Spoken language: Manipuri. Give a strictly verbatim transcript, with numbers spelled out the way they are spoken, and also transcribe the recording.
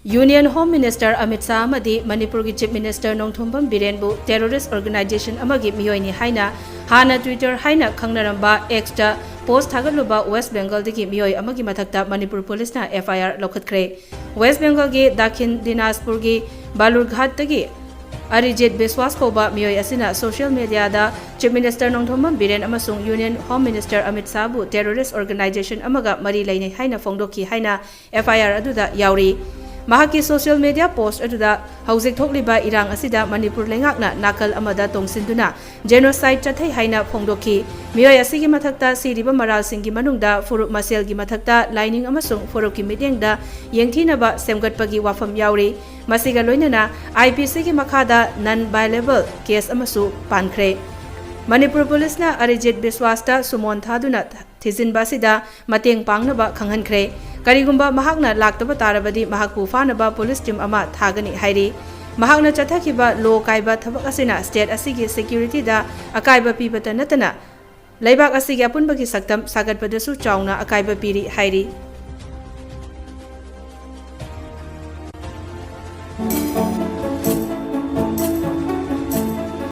Union Home Minister Amit Shah ꯑꯃꯗꯤ ꯃꯅꯤꯄꯨꯔꯒꯤ Chief Minister Nongthombam ꯕꯤꯔꯦꯟꯕꯨ terrorist organization ꯑꯃꯒꯤ ꯃꯤꯑꯣꯏꯅꯤ ꯍꯥꯏꯅ ꯍꯥꯟꯅ Twitter ꯍꯥꯏꯅ ꯈꯪꯅꯔꯝꯕ X ꯇ post ꯊꯥꯒꯠꯂꯨꯕ West Bengal ꯗꯒꯤ ꯃꯤꯑꯣꯏ ꯑꯃꯒꯤ ꯃꯊꯛꯇ ꯃꯅꯤꯄꯨꯔ ꯄꯨꯂꯤꯁꯅ F I R ꯂꯧꯈꯠꯈ꯭ꯔꯦ꯫ West Bengal ꯒꯤ ꯗꯥꯈꯤꯟ ꯗꯤꯅꯥꯖꯄꯨꯔꯒꯤ ꯕꯥꯂꯨꯔꯘꯥꯠꯇꯒꯤ ꯑꯔꯤꯖꯤꯠ ꯕꯤꯁꯋꯥꯁ ꯀꯧꯕ ꯃꯤꯑꯣꯏ ꯑꯁꯤꯅ social media ꯗ Chief Minister ꯅꯣꯡꯊꯣꯝꯕꯝ ꯕꯤꯔꯦꯟ ꯑꯃꯁꯨꯡ Union Home Minister Amit ꯁꯥꯍꯕꯨ terrorist organization ꯑꯃꯒ ꯃꯔꯤ ꯂꯩꯅꯩ ꯍꯥꯏꯅ ꯐꯣꯡꯗꯣꯛꯈꯤ ꯍꯥꯏꯅ F I R ꯑꯗꯨꯗ ꯌꯥꯎꯔꯤ꯫ ꯃꯍꯥꯛꯀꯤ social media post ꯑꯗꯨꯗ ꯍꯧꯖꯤꯛ ꯊꯣꯛꯂꯤꯕ ꯏꯔꯥꯡ ꯑꯁꯤꯗ ꯃꯅꯤꯄꯨꯔ ꯂꯩꯉꯥꯛꯅ ꯅꯥꯀꯜ ꯑꯃꯗ ꯇꯣꯡꯁꯤꯟꯗꯨꯅ genocide ꯆꯠꯊꯩ ꯍꯥꯏꯅ ꯐꯣꯡꯗꯣꯛꯈꯤ꯫ ꯃꯤꯑꯣꯏ ꯑꯁꯤꯒꯤ ꯃꯊꯛꯇ ꯁꯤꯔꯤꯕ ꯃꯔꯥꯜꯁꯤꯡꯒꯤ ꯃꯅꯨꯡꯗ ꯐꯨꯔꯨꯞ ꯃꯁꯦꯜꯒꯤ ꯃꯊꯛꯇ ꯂꯥꯏꯅꯤꯡ ꯑꯃꯁꯨꯡ ꯐꯨꯔꯨꯞꯀꯤ ꯃꯤꯠꯌꯦꯡꯗ ꯌꯦꯡꯊꯤꯅꯕ ꯁꯦꯝꯒꯠꯄꯒꯤ ꯋꯥꯐꯝ ꯌꯥꯎꯔꯤ꯫ ꯃꯁꯤꯒ ꯂꯣꯏꯅꯅ I P C ꯒꯤ ꯃꯈꯥꯗ non bailable case ꯑꯃꯁꯨ ꯄꯥꯟꯈ꯭ꯔꯦ꯫ ꯃꯅꯤꯄꯨꯔ ꯄꯨꯂꯤꯁꯅ ꯑꯔꯤꯖꯤꯠ ꯕꯤꯁꯋꯥꯁꯇ ꯁꯨꯃꯣꯟ ꯊꯥꯗꯨꯅ ꯊꯤꯖꯤꯟꯕ ꯑꯁꯤꯗ ꯃꯇꯦꯡ ꯄꯥꯡꯅꯕ ꯈꯪꯍꯟꯈ꯭ꯔꯦ꯫ ꯀꯔꯤꯒꯨꯝꯕ ꯃꯍꯥꯛꯅ ꯂꯥꯛꯇꯕ ꯇꯥꯔꯕꯗꯤ ꯃꯍꯥꯛꯄꯨ ꯐꯥꯅꯕ ꯄꯨꯂꯤꯁ team ꯑꯃ ꯊꯥꯒꯅꯤ ꯍꯥꯏꯔꯤ꯫ ꯃꯍꯥꯛꯅ ꯆꯠꯊꯈꯤꯕ law ꯀꯥꯏꯕ ꯊꯕꯛ ꯑꯁꯤꯅ state ꯑꯁꯤꯒꯤ security ꯗ ꯑꯀꯥꯏꯕ ꯄꯤꯕꯇ ꯅꯠꯇꯅ ꯂꯩꯕꯥꯛ ꯑꯁꯤꯒꯤ ꯑꯄꯨꯟꯕꯒꯤ ꯁꯛꯇꯝ ꯁꯥꯒꯠꯄꯗꯁꯨ ꯆꯥꯎꯅ ꯑꯀꯥꯏꯕ ꯄꯤꯔꯤ ꯍꯥꯏꯔꯤ꯫